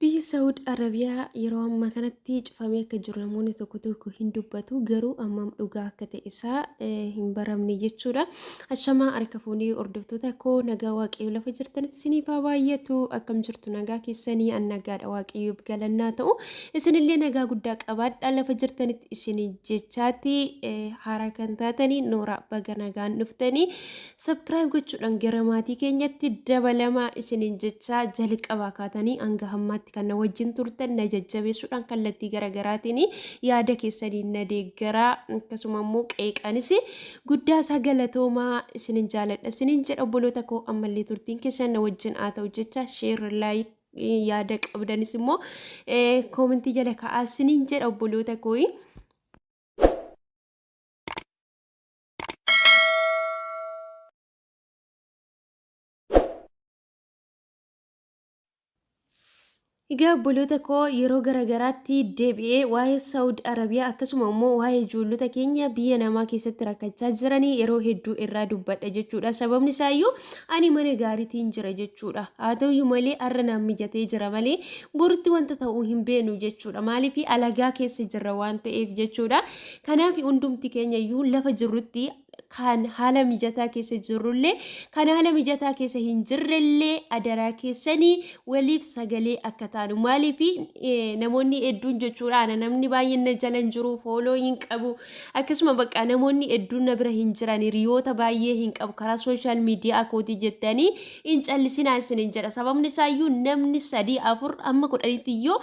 Biyyi Saawud Arabiyaa yeroo ammaa kanatti cufamee akka jiru namoonni tokko tokko hin dubbatu, garuu ammam dhugaa akka ta'e isaa hin baramne jechuudha. Ashamaa, harka fuunee hordoftoota koo, nagaa Waaqayyo lafa jirtanitti isiniif haa baay'atu. Akkam jirtu? Nagaa keessanii? An nagaadha, Waaqayyoof galannaa ta'u. Isinillee nagaa guddaa qabaadha lafa jirtanitti isin jechaatti. Haaraa kan taatanii noora, baga nagaan dhuftanii. Subscribe gochuudhaan gara maatii keenyatti dabalamaa isiniin jechaa, jalqabaa kaatanii hanga hammaatti kan na wajjin turtan, na jajjabeessuudhaan kallattii garaagaraatiin yaada keessaniin na deeggaraa, akkasuma immoo qeeqanis guddaa isaa galatoomaa, isinin jaaladha isinin jedha. Obboloota koo, ammallee turtiin keessan na wajjin haa ta'u jecha, share, like, yaada qabdanis immoo koomentii jala kaa'aa isinin jedha, obboloota koo. Egaa obboloota koo, yeroo garaagaraatti deebi'ee waa'ee Saawud Arabiyaa, akkasuma immoo waa'ee ijoollota keenya biyya namaa keessatti rakkachaa jiranii yeroo hedduu irraa dubbadha jechuudha. Sababni isaayyuu ani mana gaariitiin jira jechuudha. Haa ta'uyyuu malee har'a naan mijatee jira malee borutti wanta ta'uu hin beeknu jechuudha. Maaliif? Alagaa keessa jirra waan ta'eef jechuudha. Kanaaf hundumti keenya iyyuu lafa jirrutti, kan haala mijataa keessa jirrullee, kan haala mijataa keessa hin jirrellee, adaraa keessanii waliif sagalee akka taanu. Maaliif? Namoonni hedduun jechuudha, ana namni baay'een na jala hin jiru, follow hin qabu, akkasuma bakka namoonni hedduun na bira hin jiran, hiriyoota baay'ee hin qabu karaa social media kootii jettanii hin callisinaa isinin jedha. Sababni isaayyuu namni 3, 4 amma 10tti iyyuu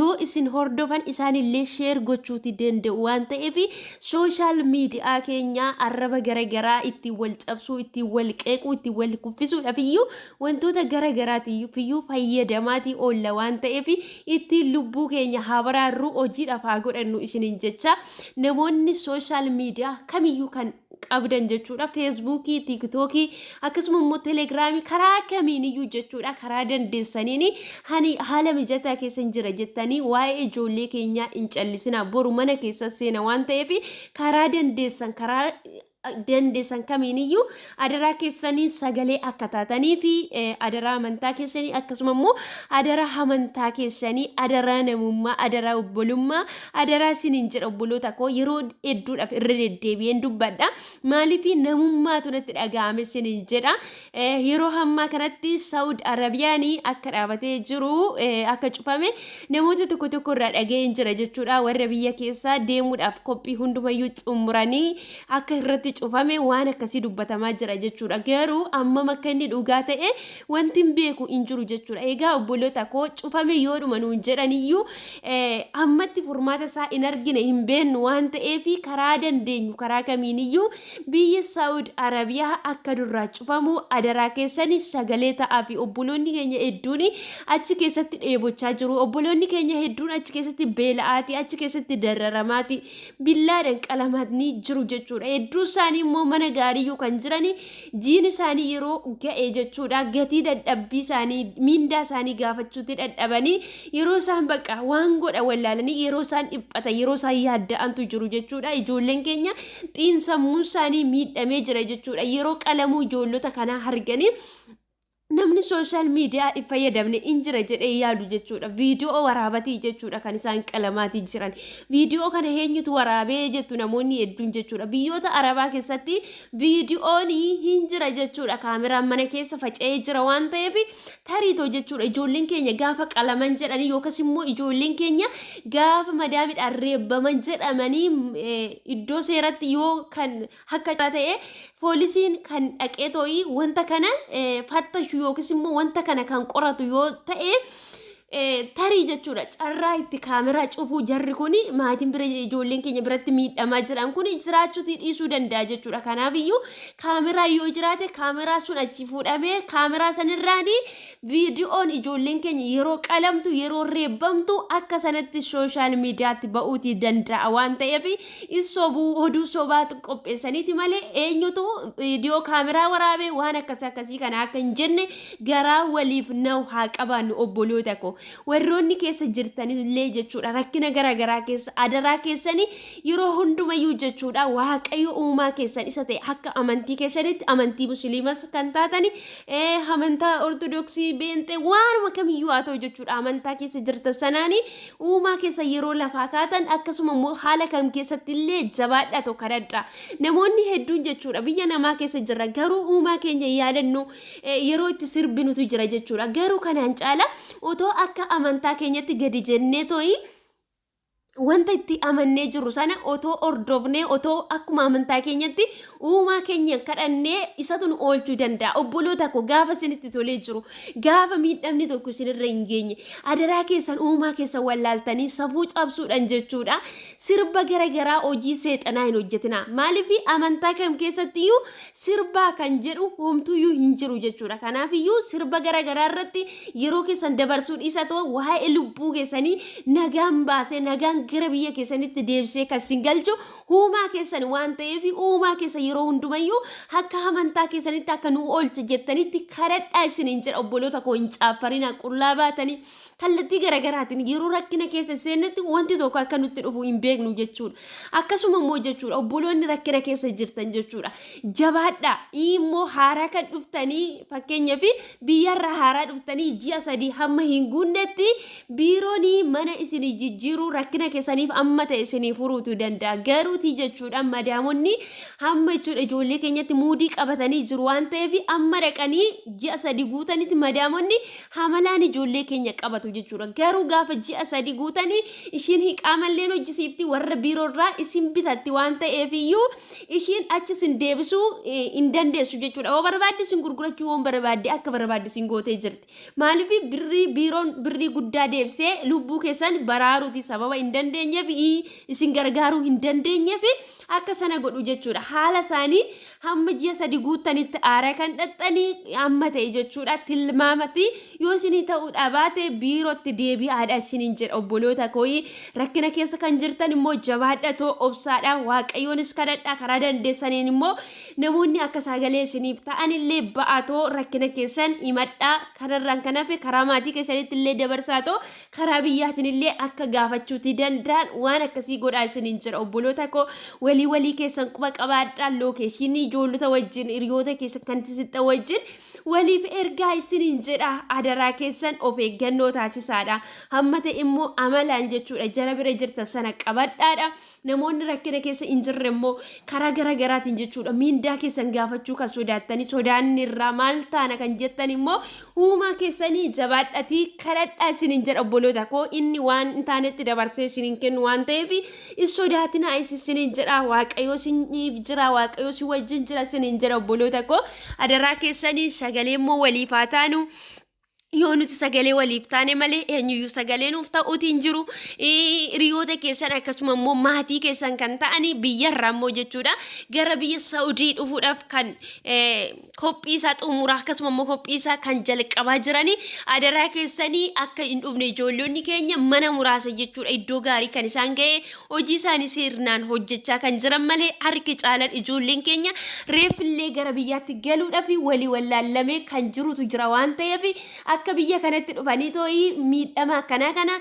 yoo isin hordofan isaanillee share gochuuti danda'u waan ta'eef, social media keenya arraba garagaraa ittiin wal cabsuu, ittiin wal qeequu, ittiin wal kuffisuudhaaf iyyuu, wantoota garagaraatiif iyyuu fayyadamaatii oolla waan ta'eef, ittiin lubbuu keenya haa baraarru, hojiidhaaf haa godhannu isiniin jecha. Namoonni social media kamiyyuu kan qabdan jechuudha, Feesbuukii, Tiiktookii, akkasuma immoo Telegiraamii, karaa kamiin iyyuu jechuudha, karaa dandeessaniin hani haala mijataa keessa hin jira jettanii waa'ee ijoollee keenyaa hin callisinaa. Boru mana keessa seena waan ta'eef, karaa dandeessan, karaa dandeessan kamiin iyyuu adaraa keessanii sagalee akka taatanii fi adaraa amantaa keessanii, akkasuma immoo adaraa amantaa keessanii, adaraa namummaa, adaraa obbolummaa, adaraa isiniin jedha. Obboloota koo, yeroo hedduudhaaf irra deddeebi'een dubbadha. Maaliif? Namummaatu natti dhaga'ame isiniin jedha. Yeroo ammaa kanatti Saawud Arabiyaan akka dhaabatee jiru, akka cufame namoota tokko tokko irraa dhaga'een jira jechuudha. Warra biyya keessaa deemuudhaaf qophii hundumayyuu xumuranii akka irratti cufame waan akkasii dubbatamaa jira jechuudha. Garuu ammam akka inni dhugaa ta'e wanti hin beeku hin jiru jechuudha. Egaa obboloota koo, cufame yoodhuma nuun jedhaniyyuu ammatti furmaata isaa hin argine, hin beennu waan ta'eef, karaa dandeenyu karaa kamiiniyyuu biyyi Saawud Arabiyaa akka durraa cufamu adaraa keessanii sagalee ta'aa fi obboloonni keenya hedduun achi keessatti dheebochaa jiru. Obboloonni keenya hedduun achi keessatti beela'aati, achi keessatti dararamaati, billaadhaan qalamanii jiru jechuudha. Hedduu isaanii immoo mana gaariiyyuu kan jirani jiin isaanii yeroo ga'e jechuudha. Gatii dadhabbii isaanii, miindaa isaanii gaafachuutti dadhabanii, yeroo isaan bakka waan godha wallaalanii, yeroo isaan dhiphatan, yeroo isaan yaadda'antu jiru jechuudha. Ijoolleen keenya xiinsammuun isaanii miidhamee jira jechuudha. Yeroo qalamuu ijoollota kanaa arganii namni social media hin fayyadamne hin jira jedhee yaadu jechuudha. Viidiyoo waraabatii jechuudha kan isaan qalamaatii jiran. Viidiyoo kana eenyutu waraabee jettu namoonni hedduun jechuudha. Biyyoota Arabaa keessatti viidiyoon hin jira jechuudha. Kaameraan mana keessa faca'ee jira waan ta'eef, tariitoo jechuudha, ijoolleen keenya gaafa qalaman jedhanii yookas immoo ijoolleen keenya gaafa madaamidhaan reebbaman jedhamanii iddoo seeratti yoo kan akka ta'e poolisiin kan dhaqee too'ii wanta kana fattashu yookiis immoo wanta kana kan qoratu yoo ta'e, tarii jechuudha, carraa itti kaameraa cufuu jarri kun maatiin bira ijoolleen keenya biratti miidhamaa jiran kun jiraachuutii dhiisuu danda'a jechuudha. Kanaaf iyyuu kaameraa yoo jiraate, kaameraa sun achi fuudhamee kaameraa sanirraanii viidiyoon ijoolleen keenya yeroo qalamtu, yeroo reebbamtu akka sanatti social mediatti ba'uutii danda'a waan ta'eef, sobuu oduu sobaatu qopheessaniiti malee eenyutu viidiyoo kaameraa waraabee waan akkasii akkasii kana akka hin jenne garaa waliif na'u haa qabaannu, obboloota koo. Warroonni keessa jirtanillee jechuudha rakkina garaagaraa keessa adaraa keessanii yeroo hundumayyuu jechuudha Waaqayyo uumaa keessan isa ta'e akka amantii keessanitti, amantii musliimas kan taatani, amantaa ortodoksii, beenxee, waanuma kamiyyuu haa ta'u jechuudha, amantaa keessa jirtan sanaani uumaa keessa yeroo lafaa kaatan, akkasuma immoo haala kam keessatti illee jabaadhaa tokko kadhadha. Namoonni hedduun jechuudha biyya namaa keessa jirra, garuu uumaa keenya yaadannu yeroo itti sirbinutu jira jechuudha. Garuu kanaan caala otoo akka amantaa keenyatti gadi jennee tooyi wanta itti amannee jirru sana otoo hordofnee, otoo akkuma amantaa keenyatti uumaa keenya kadhannee, isatu nu oolchuu danda'a. Obboloota koo, gaafa isinitti tolee jiru, gaafa miidhamni tokko isinirra hin geenye, adaraa keessan uumaa keessan wallaaltanii safuu cabsuudhaan jechuudha sirba gara garaa hojii seexanaa hin hojjetinaa. Maaliif amantaa kam keessatti iyyuu sirbaa kan jedhu homtuyyuu hin jiru jechuudha. Kanaafiyyuu sirba gara garaa irratti yeroo keessan dabarsuu dhiisatoo waa'ee lubbuu keessanii nagaan baasee nagaan gara biyya keessanitti deebisee kan isin galchu uumaa keessan waan ta'eef, uumaa keessa yeroo hundumayyuu akka amantaa keessanitti akka nu oolcha jettanitti kadhadhaa isiniin jedha. Obboloota koo, hin caaffarinaa, qullaa baatanii kallattii garaagaraatiin yeroo rakkina keessa seennetti wanti tokko akka nutti dhufu hin beeknu jechuudha. Akkasuma immoo jechuudha obboloonni rakkina keessa jirtan jechuudha. Jabaadhaa, immoo haaraa kan dhuftanii, fakkeenyaaf biyyarraa haaraa dhuftanii ji'a 3 hamma hin guunnetti biiroon mana isinii jijjiiruu rakkina keessaniif amma ta'e isinii furuutu danda'a. Garuutii jechuudha madaamonni hamma jechuudha ijoollee keenyatti muudii qabatanii jiru waan ta'eef, amma dhaqanii ji'a 3 guutanitti madaamonni hamalaan ijoollee keenya qabatu jechuudha. Garuu gaafa ji'a 3 guutanii ishiin hiqaamalleen hojjisiifti, warra biiroorraa isin bitatti waan ta'eef iyyuu ishiin achi isin deebisuu hin dandeessu jechuudha. Yoo barbaadde isin gurgurachuu, yoo barbaadde akka barbaadde isin gootee jirti. Maaliif birrii biiroon birrii guddaa deebisee lubbuu keessan baraaruuti sababa hin dandeenyeef, isin gargaaruu hin dandeenyeef akka sana godhu jechuudha. Haala isaanii hamma ji'a 3 guuttanitti aara kan dhaxxanii amma ta'e jechuudha. Tilmaamati yoo isinii ta'uudhaa baate biirootti deebi'aadha isiniin jedha, obboloota kooyi. Rakkina keessa kan jirtan immoo jabaadhatoo obsaadha. Waaqayyoonis kadhadhaa, karaa dandeessaniin immoo namoonni akka sagalee isiniif ta'anillee ba'atoo rakkina keessan himadhaa. Kanarraan kan hafe karaa maatii keessanitti illee dabarsaatoo karaa biyyaatiin illee akka gaafachuuti danda'an waan akkasii godhaa isiniin jedha, obboloota koo. Walii walii keessan quba qabaadhaa, lookeeshinii ijoollota wajjin, hiriyoota keessan kan sixxa wajjin waliif ergaa isiniin jedha. Adaraa keessan of eeggannoo taasisaadha. Hamma ta'e immoo amalaan jechuudha jara bira jirtan sana qabadhaadha. Namoonni rakkina keessa hin jirre immoo karaa gara garaatiin jechuudha miindaa keessan gaafachuu kan sodaattanii, sodaanni irraa maal taana kan jettan immoo uumaa keessanii jabaadhatii kadhadhaa isiniin jedha, obboloota koo. Inni waan hin taanetti dabarsee isiniin kennu waan ta'eef hin sodaatinaa isiniin jedha. Waaqayyoo isiniif jira, Waaqayyoo isin wajjin jira isiniin jedha, obboloota koo. Adaraa keessanii sagalee immoo waliif haa taanu. Yoo nuti sagalee waliif taane malee eenyuyyuu sagalee nuuf ta'uuti hin jiru. Hiriyoota keessan akkasuma immoo maatii keessan kan ta'anii biyyarraa immoo jechuudha gara biyya Saudii dhufuudhaaf kan qophii isaa xumuraa akkasuma immoo qophii isaa kan jalqabaa jiranii, adaraa keessanii akka hin dhufne. Ijoollonni keenya mana muraasa jechuudha iddoo gaarii kan isaan ga'e hojii isaanii sirnaan hojjechaa kan jiran malee, harki caalan ijoolleen keenya reeffillee gara biyyaatti galuudhaaf walii wallaallamee kan jirutu jira waan ta'eef, akka biyya kanatti dhufanii too'ii miidhama akkanaa kana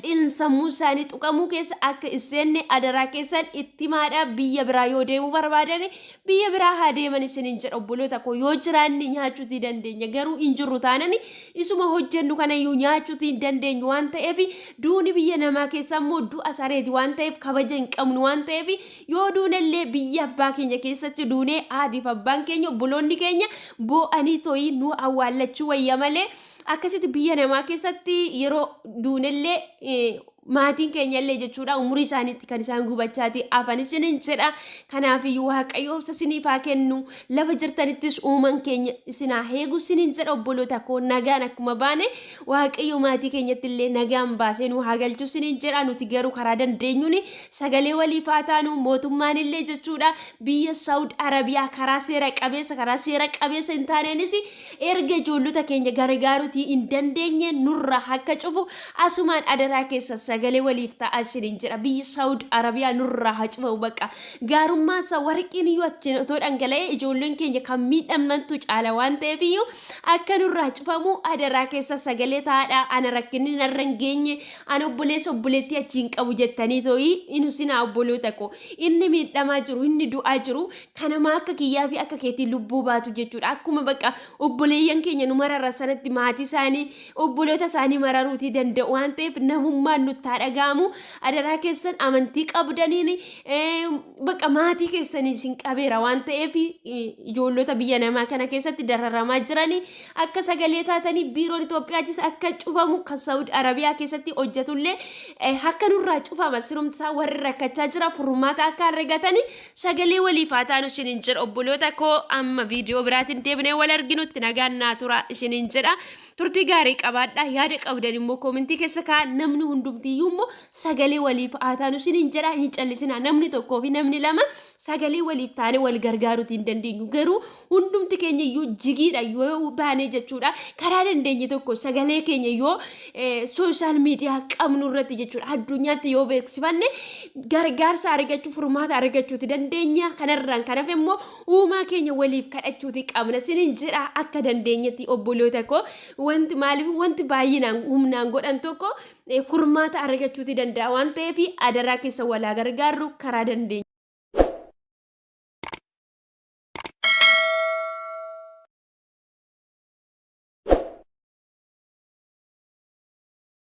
xiinsammuu isaanii tuqamuu keessa akka hin seenne adaraa keessan itti himaadha. Biyya biraa yoo deemuu barbaadan biyya biraa haa deeman isiniin jedha, obboloota koo. Yoo jiraanne nyaachuutii dandeenya, garuu hin jirru taanani isuma hojjennu kanayyuu nyaachuutii hin dandeenyu waan ta'eef, duuni biyya namaa keessa immoo du'a sareeti waan ta'eef, kabaja hin qabnu waan ta'eef, yoo duunellee biyya abbaa keenya keessatti duunee haatiif abbaan keenya, obboloonni keenya boo'anii too'ii nu awwaallachuu wayya malee, akkasitti biyya namaa keessatti yeroo duunellee maatiin keenya illee jechuudha umurii isaaniitti kan isaan gubachaati hafan isiniin jedha. Kanaafiyyuu Waaqayyo obsa isiniif haa kennu, lafa jirtanittis uuman keenya isin haa eegu isiniin jedha, obboloota koo. Nagaan akkuma baane Waaqayyo maatii keenyatti illee nagaan baasee nu haa galchu isiniin jedha. Nuti garuu karaa dandeenyuun sagalee waliif haa taanu. Mootummaan illee jechuudha biyya Saawud Arabiyaa karaa seera qabeessa, karaa seera qabeessa hin taaneenis erga ijoollota keenya gargaaruutii hin dandeenye nurra akka cufu asumaan adaraa keessa sagalee waliif ta'aa isiniin jedha. Biyyi Saawud Arabiyaa nurraa haa cufamu bakka. Gaarummaa isaa warqiin iyyuu achiin otoo dhangala'ee ijoolleen keenya kan miidhamantu caala waan ta'eef iyyuu akka nurraa cufamu adaraa keessa sagalee ta'aadha. Ana rakkinni narra hin geenye, ana obboleessa obboleettii achi hin qabu jettanii tooyi hin husinaa obboloota koo. Inni miidhamaa jiru, inni du'aa jiru kanamaa akka kiyyaa fi akka keetii lubbuu baatu jechuudha. Akkuma bakka obboleeyyan keenya nu mararra sanatti maatii isaanii obboloota isaanii mararuutii danda'u waan ta'eef namummaan nutti haa dhaga'amu. Adaraa keessan amantii qabdaniin bakka maatii keessanii isin qabeera waan ta'eef ijoollota biyya namaa kana keessatti dararamaa jiranii akka sagalee taatanii biiroon Itoophiyaatis akka cufamu kan Saawud Arabiyaa keessatti hojjetullee akka nurraa cufama sirumsaa warri rakkachaa jira furmaata akka argatanii sagalee waliif haa taanu isiniin jedha. Obboloota koo, amma viidiyoo biraatiin deebinee wal arginutti nagaan naa tura isiniin jedha. Turtii gaarii qabaadhaa. Yaada qabdan immoo koomentii keessa kaa'aa. Namni hundumtiyyuu immoo sagalee waliif haa taanu isiniin jedha. Hin callisinaa. Namni tokkoo fi namni lama sagalee waliif taane wal gargaaruuti hin dandeenyu. Garuu hundumti keenya iyyuu jigiidha yoo baane jechuudha. Karaa dandeenye tokko sagalee keenya yoo sooshaal miidiyaa qabnu irratti jechuudha addunyaatti yoo beeksifanne gargaarsa argachuu, furmaata argachuuti dandeenya. Kanarraan kan hafe immoo uumaa keenya waliif kadhachuuti qabna isiniin jedha. Akka dandeenyetti obboloota koo, wanti maaliif wanti baay'inaan humnaan godhan tokko furmaata argachuuti danda'a waan ta'eef adaraa keessa walaa gargaarru karaa dandeenya.